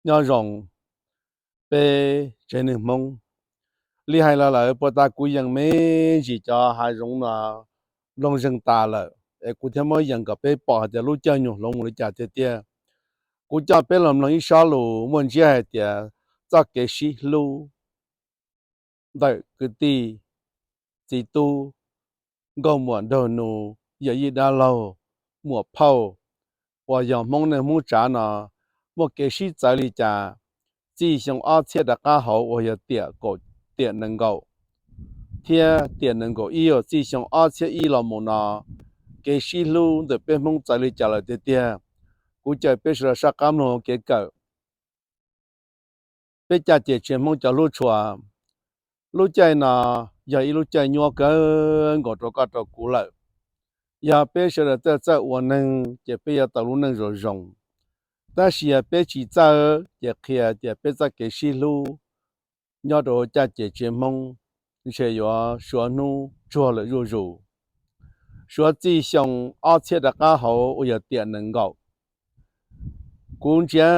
Nyob zoo peb tsev neeg Hmoob. Li hais los lawm puag ta kuv yees me ntsis cov hav zoov no nplooj zeeg tas lawm es kuv thiaj muab yees kom peb pom hais tias lub caij nyoog hloov mus li cas tiag tiag. Kuv coj peb los mloog ib sob lus muaj ntsiab hais tias txoj kev sib hlub ntawm kwv tij, txiv tub, nkauj muam nraug nus, yawm yij dab laug, muam phauj uas yog Hmoob neej Hmoob tsav no muaj kev sib txawv li cas. Txij xyoo ob txhiab rov qab hauv uas yog tiam kaum, tiam nees nkaum thiab tiam nees nkaum ib uas txij xyoo ob txhiab ib los mus no, kev sib hlub ntawm peb Hmoob txawv li cas lawm tiag tiag. Kuv caw peb sawv daws saj qab mloog kev kawm. Peb caj ces tsev Hmoob cov hlub tshua. Lub caij no yog ib lub caij nyuaj kawg nkaus rau koj rau kuv lawm. Yog peb sawv daws txawj txawj ua neeg ces peb yuav tau lub neej zoo zoo. Tab sis yog peb tsis txawj ces qhia tias peb txoj kev sib hlub nyob rau caj ces tsev Hmoob ntshe yuav suav hnub tsuag lawm zuj zus. Suav txij xyoo ob txhiab rov qab hauv uas yog tiam nees nkaum, kuv ntsia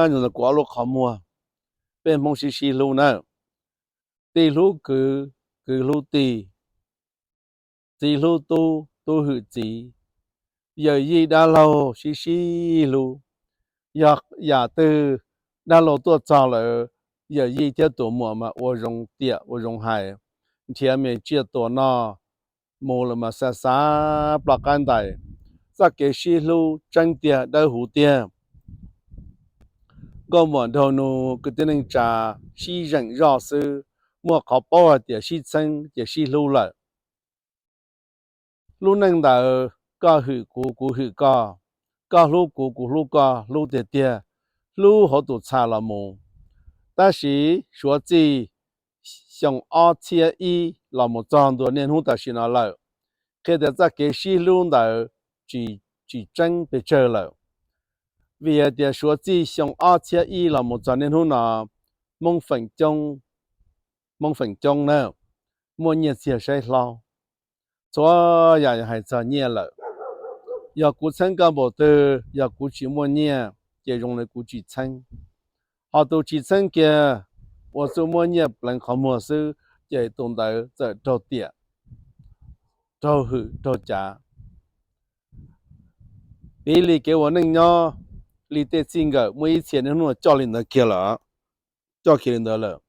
ntsoov ntawm kuv ob lub qhov muag, peb Hmoob sib sib hlub na. Tij hlub kwv, kwv hlub tij, txiv hlub tub, tub hwm txiv, yawm yij dab laug sib sib hlub. Yog yam twg dab laug tuaj txog lawm, yawm yij thiab tus muam mas ua zoo tiam ua zoo hais, nrhiav me tsiaj tua noj, mus lawm mas xav xav ploj qab ntais. Txoj kev sib hlub tseeb tiag dawb huv tiag. Nkauj muam nraug nus kwv tij neej tsa sib zeem zoj xwb, muaj qhov paub hais tias sib txheeb ces sib hlub lawm. Lub neej ntawd koj hwm kuv, kuv hwm koj, koj hlub kuv, kuv hlub koj, hlub tiag tiag, hlub hauv tus txha los mus. Tab sis suav txij xyoo ob txhiab ib los mus txog ntua niaj hnub tam sim no lawm, qhia tias txoj kev sib hlub ntawd tsis, tsis tseeb pes tsawg lawm. Vim hais tias suav txij xyoo ob txhiab ib los mus txog niaj hnub no, Hmoob feem coob, Hmoob feem coob na, muaj nyiaj txiag saib hlob. Txhua yam yog hais txog nyiaj lawm. Yog kuv txheeb koj npaum twg, yog kuv tsis muaj nyiaj, ces zoo li kuv tsis txheeb. Ho tus tsis txheeb kiag, ua txuj muab nyiaj pleev qhov muag xwb, ces tus ntawd txawm raug tiam, raug hwm, raug cav. Piv li kev ua neej nyob, li tej txij nkawm muaj ib txhia niaj hnub coj li ntawd kiag lawm, coj kiag li ntawd lawm.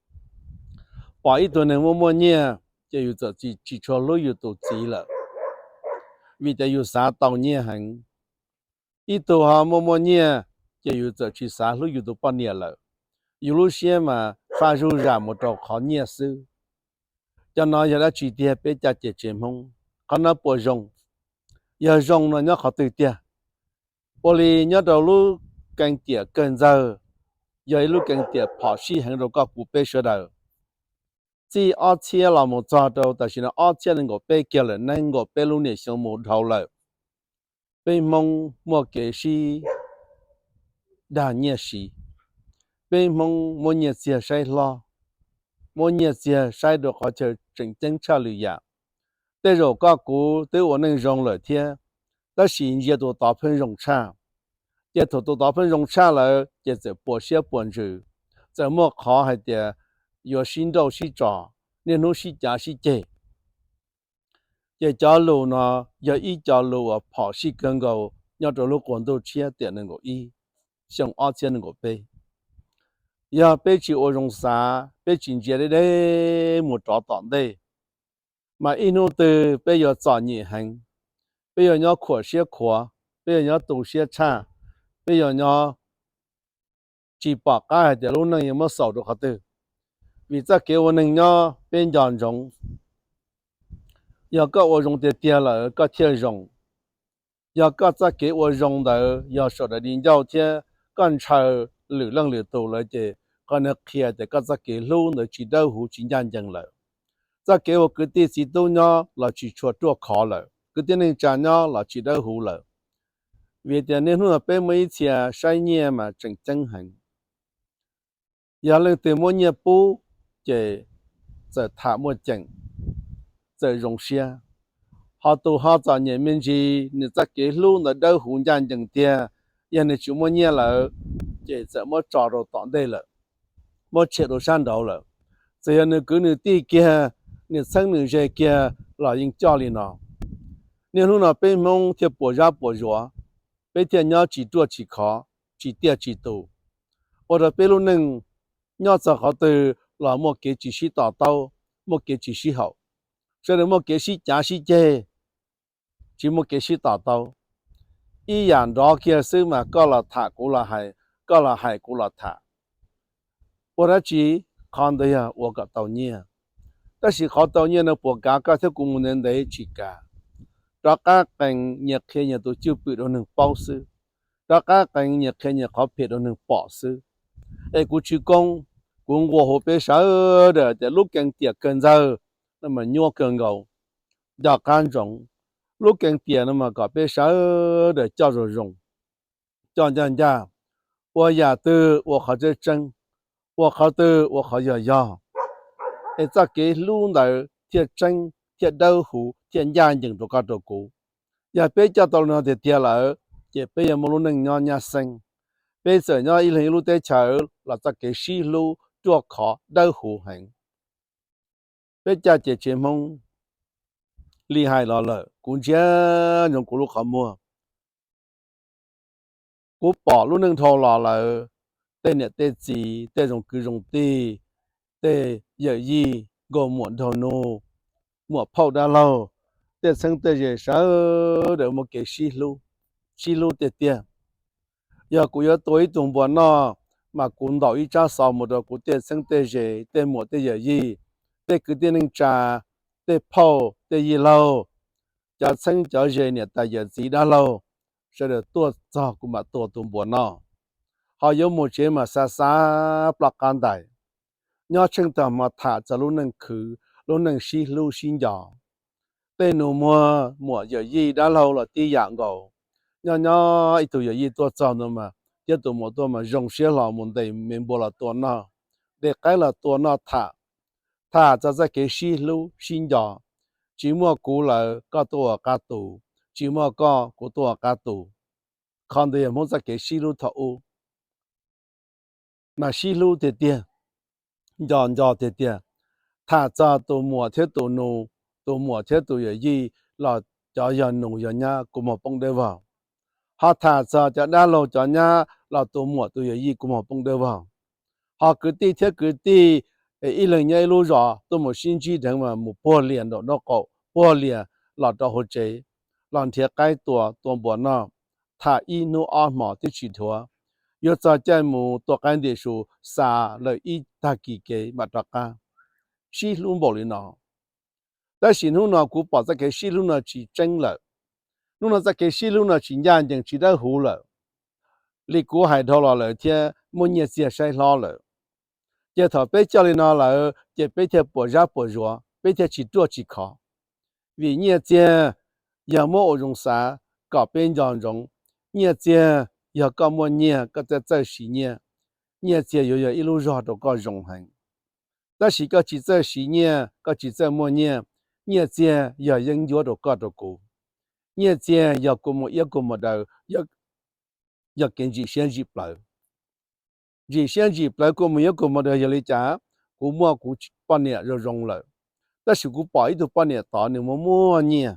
Pom ib tug neeg muaj muaj nyiaj, ces yus txawm tsis, tsis tshua hlub yus tus txiv lawm, vim tias yus xav tau nyiaj heev. Ib tug ho muaj muaj nyiaj, ces yus txawm tsis xav hlub yus tus poj niam lawm. Yus lub siab mas faj zuj zam mus rau qhov nyiaj xwb. Cov no yog dab tsi tiag peb caj ces tsev Hmoob? Qhov no puas zoo? Yog zoo no nyob qhov twg tiag? Ua li nyob rau lub keeb tiam kawg ntxawg, yog ib lub keeb tiam phom sij heev rau koj kuv peb sawv daws. Txij ob txhiab los mus txog rau tam sim no ob txhiab nees nkaum peb kiag lawm, nees nkaum peb lub niam xyoo mus dhau lawm. Peb Hmoob muaj kev sib dag nyiaj siv. Peb Hmoob muab nyiaj txiag saib hlob, muab nyiaj txiag saib rau qhov chaw tseem ceeb tshaj lwm yam. Tej zaum koj kuv twb ua neej zoo lawm thiab, tab sis ntsia tus tod pheej zoo tshaj. Ces thaum tus tod pheej zoo tshaj lawm ces txawm puas siab puas ntsws, txawm muaj qhov hais tias yuav sib nrauj sib tso, niaj hnub sib cav sib ceg. Ces cov lus no yog ib co lus uas phom sij kawg nkaus nyob rau lub qub ntuj tshiab tiam nees nkaum ib, xyoo ob txhiab nees nkaum peb. Yog peb tsis ua zoo xav, peb tsis ntsia deb deb mus rov tom ntej, mas ib hnub twg peb yuav txom nyem heev, peb yuav nyob khuam siab khuav, peb yuav nyob tu siab tshaj, peb yuav nyob tsis pom qab hais tias lub neej yuav muab xaus rau qhov twg. Vim txoj kev ua neeg nyob peb nco ntsoov, yog koj ua zoo tiag tiag lawm koj thiaj zoo. Yog koj txoj kev ua zoo ntawd yog sawv daws di ncauj thiab koj ntshaw lwm leej lwm tus lawm ces qhov no qhia tias koj txoj kev hlub ntawd tsis dawb huv tsis ncaj ncees lawm. Txoj kev ua kwv tij txiv tub nyob los tsis tshua ruaj khov lawm, kwv tij neej tsa nyob los tsis dawb huv lawm. Vim tias niaj hnub no peb muaj ib txhia saib nyiaj mas tseem ceeb heev. Yog leej twg muab nyiaj pub ces txawm tham muaj ceem, txawm zoo siab. Ho tus ho txom nyem me ntsis nws txoj kev hlub ntawd dawb huv ncaj ncees tiag, yog nws tsis muaj nyiaj lawm, ces txawm muab tso rau tom ntej lawm, muab tshem rau sab nraud lawm. Txawm yog nws kwv nws tij kiag, nws txheeb nws ze kiag los yeej coj li no. Niaj hnub no peb Hmoob thiaj puas zab puas zuav, peb thiaj nyob tsis ruaj tsis khov, tsis tiaj tsis tus, ua rau peb lub neej nyob txog qhov twg los muaj kev tsis sib to taub, muaj kev tsis sib haum, sawv daws muaj kev sib cav sib ceg, tsis muaj kev sib to taub. Ib yam nrov kiag xwb mas koj los tham kuv los hais, koj los hais kuv los tham. Ua dab tsi? Qhov ntawd yog ua kom tau nyiaj. Tab sis qhov tau nyiaj no puas kav koj thiab kuv mus ntev ntev? Tsis kav. Rov qab qees nyias qhia nyias tus cwj pwm rau neeg paub xwb, rov qab qees nyias qhia nyias qhov phem rau neeg pom xwb. Es kuv tsis koob, kuv nquas hu peb sawv daws tias lub kees tiam kawg ntxawg no mas nyuaj kawg nkaus, nco qab ntsoov. Lub kees tiam no mas kom peb sawv daws coj zoo zoo, coj ncaj ncaj, ua yam twg ua qhov tseeb tseeb, ua qhov twg ua qhov yog yog, es txoj kev hlub ntawd thiaj tseeb thiaj dawb huv thiaj ncaj ncees rau koj rau kuv. Yog peb coj tau li no tiag tiag lawm, ces peb yuav muaj lub neej nyob nyab xeeb. Peb txawm nyob ib leeg ib lub teb chaws los txoj kev sib hlub ruaj khov dawb huv heev. Peb caj ces tsev Hmoob li hais los lawm, kuv ntsia ntsoov kuv lub qhov muag. Kuv pom lub neej dhau los lawm, tej niam tej txiv, tej zoo kwv zoo tij, tej yawm yij, nkauj muam nraug nus, muam phauj dab laug, tej txheeb tej ze sawv daws muaj kev sib hlub, sib hlub tiag tiag. Yog kuv yuav tua ib tug npua noj, mas kuv ntaus ib tsab xov mus rau kuv tej txheeb tej ze, tej muam tej yawm yij, tej kwv tij neej tsa, tej phauj tej yij laug, cov txheeb cov ze niam tais yawm txiv dab laug, sawv daws tuaj txog kuv mam tua tus npua noj. Ho yuav mus tsev mas xav xav ploj qab ntais, nyob tsheej tag hmo tham txog lub neej khwv, lub neej sib hlub sib nco. Tej nus muag muam yawm yij dab laug los tib yam nkaus. Nyob nyob ib tug yawm yij tuaj txog ntawd mas thiab tus muam tuaj mas zoo siab hlo mus ntes me npua los tua noj, ntes qaib los tua noj tham, tham txog txoj kev sib hlub sib nco. Tsis muaj kuv lawm koj tuaj ua qab tus, tsis muaj koj kuv tuaj ua qab tus. Qhov ntawd yog Hmoob txoj kev sib hlub thaum ub, mas sib hlub tiag tiag, nco nco tiag tiag. Tham txog tus muam thiab tus nus, tus muam thiab tus yawm yij los cov yog nus yog nyab kua muag poob dawb vog. Ho tham txog cov dab laug cov nyab los tus muam tus yawm yij kua muag poob dawb vog. Ho kwv tij thiab kwv tij, ib leeg nyob ib lub zos tuaj mus sib ntsib dheev mas mus puag lias nraum nraub qaum, puag lias los rau hauv tsev, los nrhiav qaib tua, tua npua noj, tham ib hnub ob hmos twb tsis dhuav. Yuav txog caij mus tua qaib ntim su, xa lawm ib tag kis kev mam rov qab. Sib hlub npaum li no. Tab sis hnub no kuv pom txoj kev sib hlub no tsis tseeb lawm. Hnub no txoj kev sib hlub no tsis ncaj ncees tsis dawb huv lawm. Li kuv hais dhau los lawm thiab muaj nyiaj txiag saib hlob lawm. Ces thaum peb coj li no lawm ces peb thiaj puas zab puas zuav, peb thiaj tsis ruaj tsis khov. Vim nyiaj txiag yog muab ua zoo xav kom peb nco ntsoov. Nyiaj txiag yog koj muaj nyiaj koj txawj txawj siv nyiaj, nyiaj txiag yuav yog ib lub zog rau koj zoo heev. Tab sis koj tsis txawj siv nyiaj, koj tsis txawj muaj nyiaj, nyiaj txiag yog yeeb ncuab rau koj rau kuv. Nyiaj txiag yog kua muag iab kua muag daw, yog kev ntsim siab ntsim plawv. Ntsim siab ntsim plawv kua muag iab kua muag daw yog li cas? Kuv muaj kuv poj niam zoo zoo lawm, tab sis kuv pom ib tug poj niam tod nws muaj muaj nyiaj,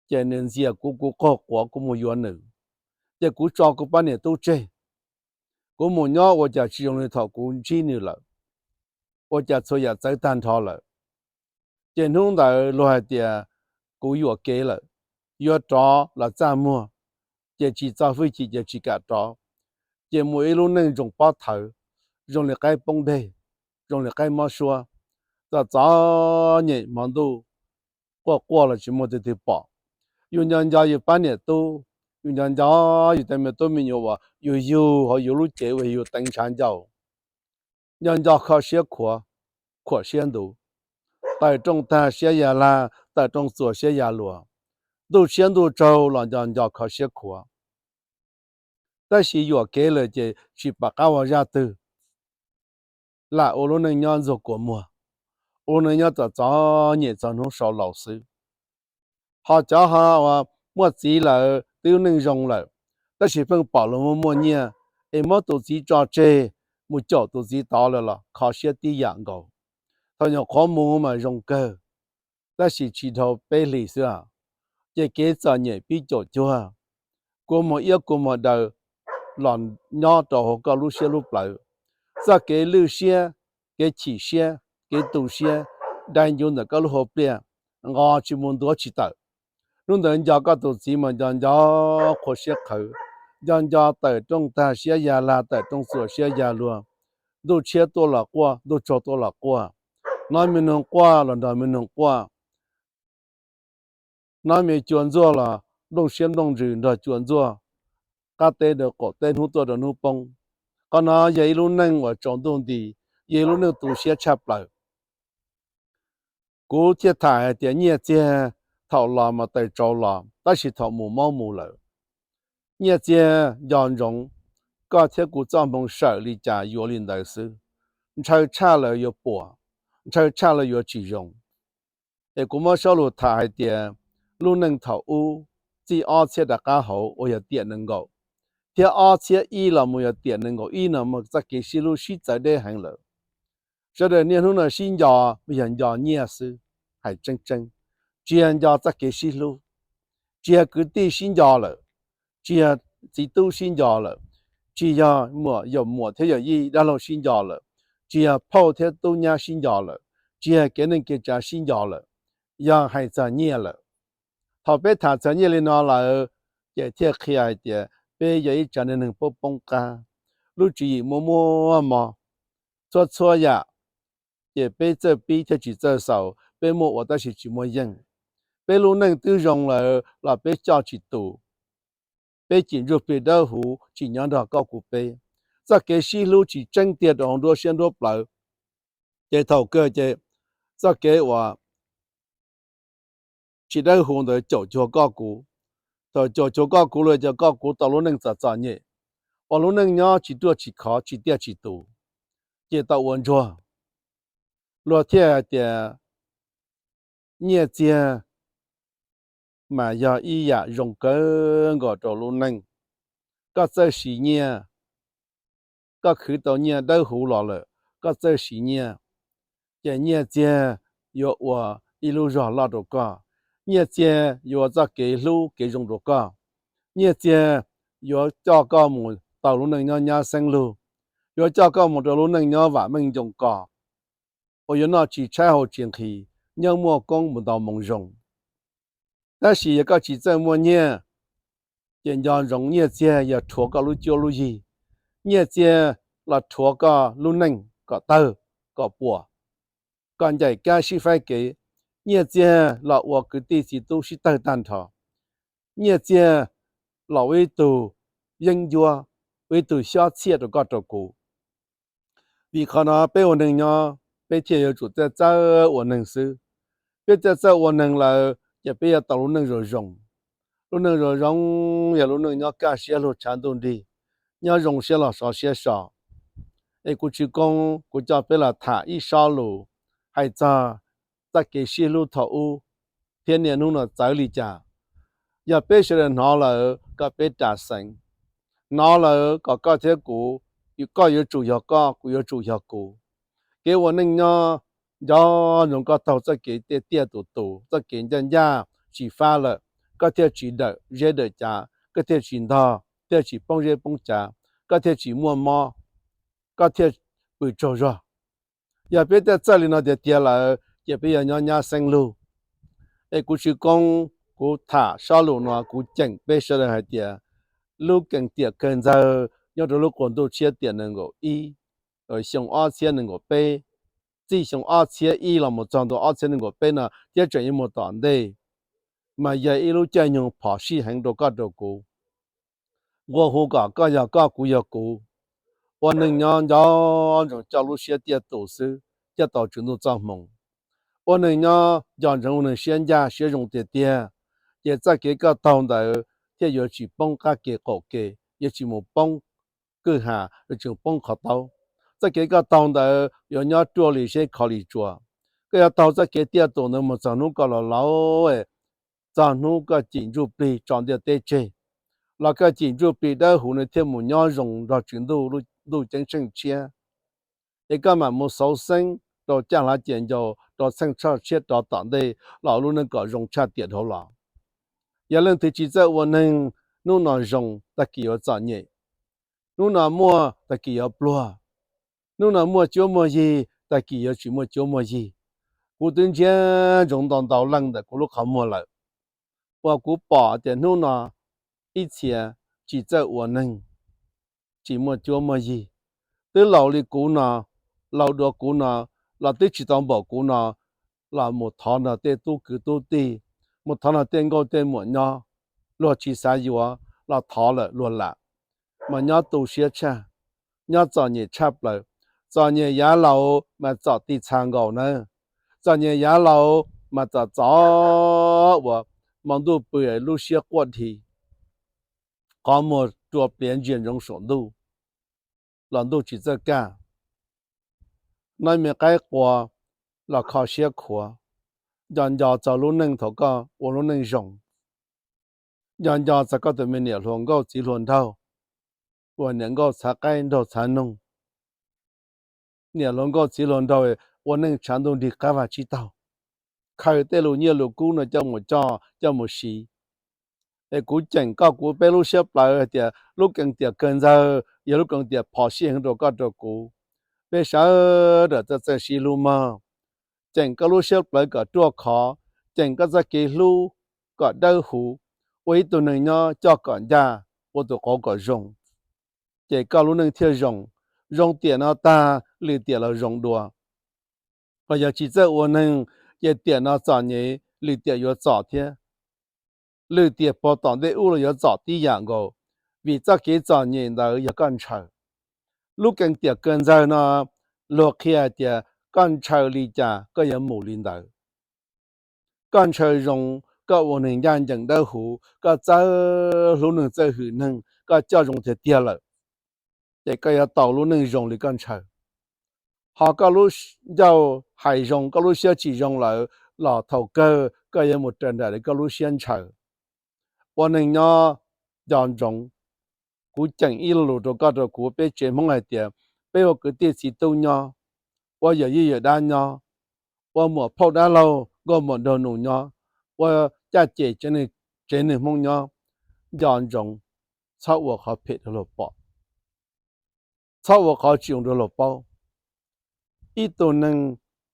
ces nws ntxias kuv, kuv qaug quav kuv mus yuav nws, ces kuv tso kuv poj niam tub tseg, kuv mus nyob ua cas tsis zoo li thaum kuv ntsib nws lawm, ua cas txhua yam txawv tag nrho lawm. Ces hnub ntawd luag hais tias kuv yuam kev lawm, yuav rov los txaj muag, ces tsis txo hwj chim ces tsis kam rov, ces mus ib lub neej zoo pob thawv, zoo li qaib poob deg, zoo li qaib mob suab, txom txom nyem hmo ntuj, quaj quaj los tsis muaj tus twg pom. Yus nco nco yus pab niam tub, yus nco nco yus tej me tub me nyuam uas yus yug hauv yus lub cev uas yus teev ntshav ncauj. Nco nco kho siab khuav, khuam siab ntuv. Tawm rooj tag siab ya lag, tawm rooj txuas siab ya luas. Ntuj siab ntuj tsaug los nco nco kho siab khuav. Tab sis yuam kev lawm ces tsis pom qab ua zaj twg, lam ua lub neej nyob ntxuag kua muag, ua lub neej nyob txom txom nyem txog hnub sau laus xwb. Ho cov ho uas muaj txiv lawm twb lub neej zoo lawm, tab sis pheej pom luag muaj muaj nyiaj, es muab tus txiv tso tseg mus caum tus txiv tod lawm los kho siab tib yam nkaus. Thaum nyuam qhuav mus mas zoo kawg, tab sis tsis dhau peb hlis xwb, ces kev txom nyem pib caum cuag, kua muag iab kua muag daw los nyob rau hauv koj lub siab lub plawv. Txoj kev lwj siab, kev chim siab, kev tu siab dai ncu ntawm koj lub hauv pliaj, nqos tsis mus ntuav tsis tawm. Hnub ntawd nco koj tus txiv mas nco nco qhuav siab qhawv, nco nco tawm rooj tag siab ya lag, tawm rooj txuas siab ya luag. Ntuj tshiab tuaj los quaj, ntuj tsaug tuaj los quaj, hnov me noog quaj los nrog me noog quaj, hnov me cua ntxuaj los nplooj siab nplooj ntsws nrog cua ntxuaj. Qab teb rau qaum teb, hnub tuaj rau hnub poob. Qhov no yog ib lub neej uas tsaus ntuj nti, yog ib lub neej tu siab tshaj plaws. Kuv thiaj tham hais tias nyiaj txiag thaum los mas taws tsau los, tab sis thaum mus mob mus lawm. Nyiaj txiag nco ntsoov, koj thiab kuv txoj hmoo sawm li cas yuav li ntawd xwb. Ntshaw tshaj lawm yuav puas, ntshaw tshaj lawm yuav tsis zoo. Es kuv muab sob lus tham hais tias lub neej thaum ub, txij ob txhiab rov qab hauv uas yog tiam nees nkaum, thiab ob txhiab ib los mus yog tiam nees nkaum ib no mas txoj kev sib hlub sib txawv deb heev lawm. Sawv daws niaj hnub no sib nco, yog nco nyiaj xwb. Hais tseeb tseeb, tsis yog nco txoj kev sib hlub, tsis yog kwv tij sib nco lawm, tsis yog txiv tub sib nco lawm, tsis yog muam, yog muam thiab yawm yij dab laug sib nco lawm, tsis yog phauj thiab tub nyab sib nco lawm, tsis yog kev neej kev tsav sib nco lawm, yog hais txog nyiaj lawm. Thaum peb tham txog nyiaj li no lawm, ces thiaj qhia hais tias peb yog ib tsav neeg poob poob qab, lub tswv yim muaj muaj mog, txhua txhua yam, ces peb txawj pib thiab tsis txawj xaus, peb muaj ua tab sis tsis muaj yeej. Peb lub neej twb zoo lawm los peb coj tsis tus, peb cim ntsuj plig dawb huv tsis nyob nrog koj kuv peb. Txoj kev sib hlub tsis tseeb tiag rau hauv nruab siab nruab plawv, ces thaum kawg ces txoj kev uas tsis dawb huv ntawd caum cuag koj kuv. Thaum caum cuag koj kuv lawm ces koj kuv tau lub neej txom txom nyem, ua lub neej nyob tsis ruaj tsis khov tsis tiaj tsis tus, ces tau ua ntsuag. Luag thiaj hais tias nyiaj txiag mas yog ib yam zoo kawg nkaus rau lub neej. Koj txawj siv nyiaj, koj khwv tau nyiaj dawb huv los lawm, koj txawj siv nyiaj, ces nyiaj txiag yuav ua ib lub zog loj rau koj. Nyiaj txiag yuav ua txoj kev hlub kev zoo rau koj. Nyiaj txiag yuav coj koj mus tau lub neej nyob nyab xeeb lug, yuav coj koj mus rau lub neej nyob vam meej ncoos kos, uas yuav noj tsis tshaib haus tsis nqhis, nyob muaj koob mus ntau moo zoo. Tab sis yog koj tsis txawj muaj nyiaj, ces nco ntsoov nyiaj txiag yog rhuav koj lub cuab lub yig. Nyiaj txiag los rhuav koj lub neej kom tawg, kom puas, kom ncaim kab sib faib kev. Nyiaj txiag los ua kwv tij txiv tub sib tawg tag nrho. Nyiaj txiag los ua ib tug yeeb ncuab, ua ib tug xyob txhiaj rau koj rau kuv. Vim qhov no peb ua neeg nyob peb thiaj yuav tsum txawj txawj ua neeg xwb. Peb txawj txawj ua neeg lawm ces peb yuav tau lub neej zoo zoo. Lub neej zoo zoo yog lub neej nyob kaj siab lug tshav ntuj nrig, nyob zoo siab los sov siab so. Es kuv Tswv Koob kuv coj peb los tham ib sob lus hais txog txoj kev sib hlub thaum ub thiab niaj hnub no txawv li cas. Yog peb sawv daws hnov lawm kom peb ras xeev, hnov lawm kom koj thiab kuv, koj yuav tsum yog koj, kuv yuav tsum yog kuv. Kev ua neej nyob nco ntsoov koj taug txoj kev tiaj tiaj tus tus, txoj kev ncaj ncaj tsis fab lawm, koj thiaj tsis dawm zeb dawm cav, koj thiaj tsis ntog, thiaj tsis poob zeb poob cav, koj thiaj tsis muaj mob, koj thiaj pw tsaug zog. Yog peb txawj txawj li no tiag tiag lawm ces peb yuav nyob nyab xeeb lug. Es kuv Tswv Koob kuv tham sob lus no kuv ceem peb sawv daws hais tias lub kees tiam kawg ntxawg nyob rau lub qub ntuj tshiab tiam nees nkaum ib, xyoo ob txhiab nees nkaum peb, txij xyoo ob txhiab ib los mus txog ntua ob txhiab nees nkaum peb no thiab tseem yuav mus tom ntej, mas yog ib lub caij nyoog phom sij heev rau koj rau kuv. Nqua hu kom koj yog koj, kuv yog kuv. Ua neeg nyob nco ntsoov coj lub siab tiaj tus xwb thiaj tau Tswv Ntuj txoj hmoo. Ua neeg nyob nco ntsoov ua neeg siab ncaj siab zoo tiag tiag, ces txoj kev koj taug ntawd thiaj yuav tsis poob qab ke qaum ke, yuav tsis mus poob kwj ha, yuav tsis mus poob qhov taub. Txoj kev koj taug ntawd yuav nyob ruaj li zeb kho li tsua. Koj yuav taug txoj kev tiaj tus ntawd mus txog hnub koj laus laus, txog hnub koj cim ntsuj plig tso ntiaj teb tseg, los koj cim ntsuj plig dawb huv nws thiaj mus nyob zoo nrog tswv ntuj, ntuj ceeb tsheej tshiab. Es koj mam mus xauv xeeb rau caj hlav ciam ncaus, rau txheej tshoj tshiab rov tom ntej los lub neej kom zoo tshaj tiam dhau los. Yog leej twg tsis txawj ua neeg, hnub no zoo tag kis yuav txom nyem, hnub no muaj tag kis yuav pluag, hnub no muaj cuab muaj yig tag kis yuav tsis muaj cuab muaj yig. Kuv twb ntsia ntsoov ntau ntau leej ntawm kuv lub qhov muag lawm, uas kuv pom tias hnub no ib txhia tsis txawj ua neeg, tsis muaj cuab muaj yig, twb laus li kuv no, laus dua kuv no, los twb tsis tau npaum kuv no, los mus thov nrog tej tub kwv tub tij, mus thov nrog tej nkauj tej muam nyob, luag tsis xav yuav los thov lawm luag lam, mas nyob tu siab tshaj, nyob txom nyem tshaj plaws. Txom nyem yav laus mas txom tij txha nkaus nawb. Txom nyem yav laus mas txom txom uas hmo ntuj pw lub siab quaj dhi, qhov muag rua pliav ntsia ntsoov saum ntuj los ntuj tsis txawj kaj. Noj me qaib qua los kho siab khuav, nco nco txog lub neej thaum koj ua lub neej zoo, nco nco txog koj tus me niam hluas nkauj txiv hluas nraug, uas niam nkauj txhav qaib nraug txhav noog, niam hluas nkauj txiv hluas nraug ua neej tshav ntuj nrig qab vag tsib taug, khaws tej lus nyiaj lus kub no coj mus coj, coj mus siv. Es kuv ceem koj kuv peb lub siab plawv hais tias lub kees tiam kawg ntxawg yog lub kees tiam phom sij heev rau koj rau kuv. Peb sawv daws txawj txawj sib hlub mog, ceem koj lub siab plawv kom ruaj khov, ceem koj txoj kev hlub kom dawb huv, ua ib tug neeg nyob coj kom ncaj, ua tus qauv kom zoo, ces koj lub neej thiaj zoo. Zoo tiam no tag lwm tiam los zoo dua. Ho yog tsis txawj ua neeg, ces tiam no txom nyem lwm tiam yuav txom thiab. Lwm tiam puag tom ntej ub los yuav txom tib yam nkaus, vim txoj kev txom nyem ntawd yog koj ntshaw. Lub kees tiam kawg ntxawg no luag qhia hais tias koj ntshaw li cas koj yuav mus li ntawd. Koj ntshaw zoo, koj ua neeg ncaj ncees dawb huv, koj txawj hlub neeg txawj hwm neeg, koj coj zoo tiag tiag lawm, ces koj yuav tau lub neej zoo li koj ntshaw. Ho koj lub ncauj hais zoo, koj lub siab tsis zoo lawm, los thaum kawg koj yuav mus raws nraim li koj lub siab ntshaw. Ua neeg nyob nco ntsoov, kuv ceem ib lo lus rau koj rau kuv peb tsev Hmoob hais tias, peb ua kwv tij txiv tub nyob, ua yawm yij yawm dab nyob, ua muam phauj dab laug nkauj muam nraug nus nyob, ua caj ces tsev neeg Hmoob nyob, nco ntsoov, txhob ua qhov phem rau luag pom, txhob ua qhov tsis zoo rau luag paub. Ib tug neeg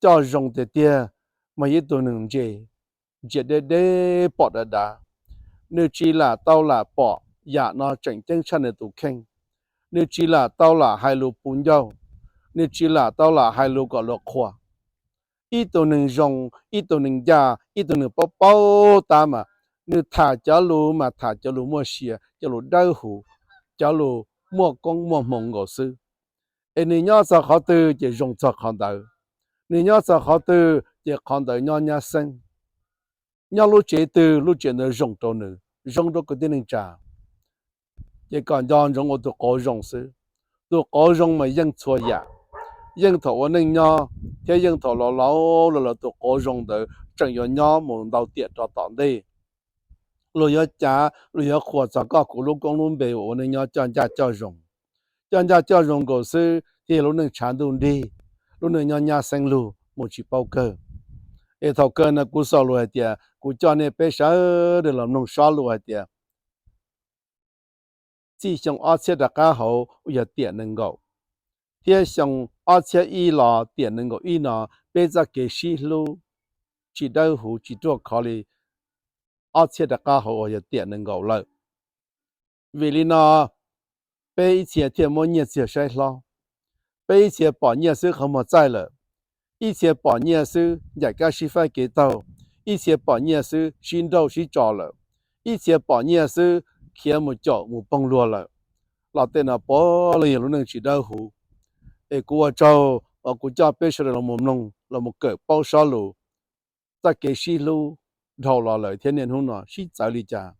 coj zoo tiag tiag mas yog ib tug neeg ntse, ntsia deb deb pom dav dav. Nws tsis lam tau lam pom yam no tseem ceeb tshaj nws tus kheej. Nws tsis lam tau lam hais lus puv ncauj, nws tsis lam tau lam hais lus kom luag qhuas. Ib tug neeg zoo, ib tug neeg ncaj, ib tug neeg paub paub tab mas nws tham cov lus mas tham cov lus muaj sia, cov lus dawb huv, cov lus muaj koob muaj hmoov nkaus xwb. Es nws nyob txog qhov twg ces zoo txog qhov ntawd, nws nyob txog qhov twg ces qhov ntawd nyob nyab xeeb. Nyob lub tsev twg lub tsev ntawd zoo rau nws, zoo rau kwv tij neej tsa. Ces kom nco ntsoov ua tus qauv zoo xwb. Tus qauv zoo mas yeej txhua yam, yeej thaum ua neej nyob thiab yeej thaum laus laus los lawm tus qauv zoo ntawd tseem yuav nyob mus ntau tiam rau tom ntej. Luag yuav cav, luag yuav qhuas txog koj kuv lub koob lub npe uas ua neej nyob coj ncaj coj zoo. Coj ncaj coj zoo nkaus xwb thiaj yog lub neej tshav ntuj nrig, lub neej nyob nyab xeeb lug mus tsis paub kawg. Es thaum kawg no kuv xaus lus hais tias kuv coj nej peb sawv daws los mloog sob lus hais tias txij xyoo ob txhiab rov qab hauv uas yog tiam nees nkaum, thiab xyoo ob txhiab ib los tiam nees nkaum ib no, peb txoj kev sib hlub tsis dawb huv tsis ruaj khov li ob txhiab rov qab hauv uas yog tiam nees nkaum lawm. Vim li no peb ib txhia thiaj muab nyiaj txiag saib hlob, peb ib txhia pom nyiaj xwb qhov muag txaij lawm, ib txhia pom nyiaj xwb ncaim kab sib faib kev taug, ib txhia pom nyiaj xwb sib nrauj sib tso lawm, ib txhia pom nyiaj xwb khiav mus caum mus poog luag lawm. Los tej no puav leej yog lub neej tsis dawb huv. Es kuv ua tsaug uas kuv coj peb sawv daws los mloog los mus kawm paub sob lus, txoj kev sib hlub dhau los lawm thiab niaj hnub no sib txawv li cas.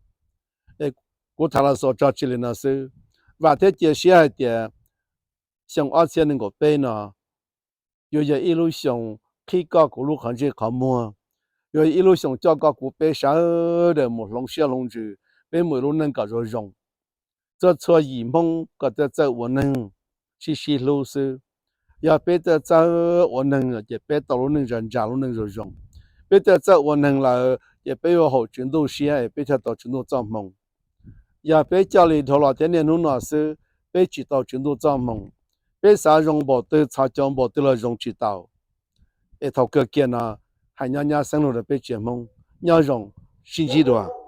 Kuv tham los xaus tso tseg li no xwb, vam thiab cia siab hais tias xyoo ob txhiab nees nkaum peb no yuav yog ib lub xyoo qhib koj kuv lub qhov ntsej qhov muag, yuav yog ib lub xyoo coj koj kuv peb sawv daws mus hloov siab hloov ntsws, peb mus ua lub neej kom zoo zoo. txhua txhua yim Hmoob kom tuaj txawj ua neeg sib sib hlub xwb. Yog peb tuaj txawj ua neeg ces peb tau lub neej ntsa ntsa, lub neej zoo zoo. Peb tuaj txawj ua neeg lawm ces peb yuav haum Tswv Ntuj siab es peb thiaj tau Tswv Ntuj txoj hmoo. Yog peb coj li dhau los thiab niaj hnub no xwb, peb tsis tau Tswv Ntuj txoj hmoo. Peb xav zoo npaum twg, txhos caug npaum twg los zoo tsis tau. Es thaum kawg kiag no, hais nyob nyab xeeb lug rau peb tsoom Hmoob, nyob zoo, sib ntsib dua.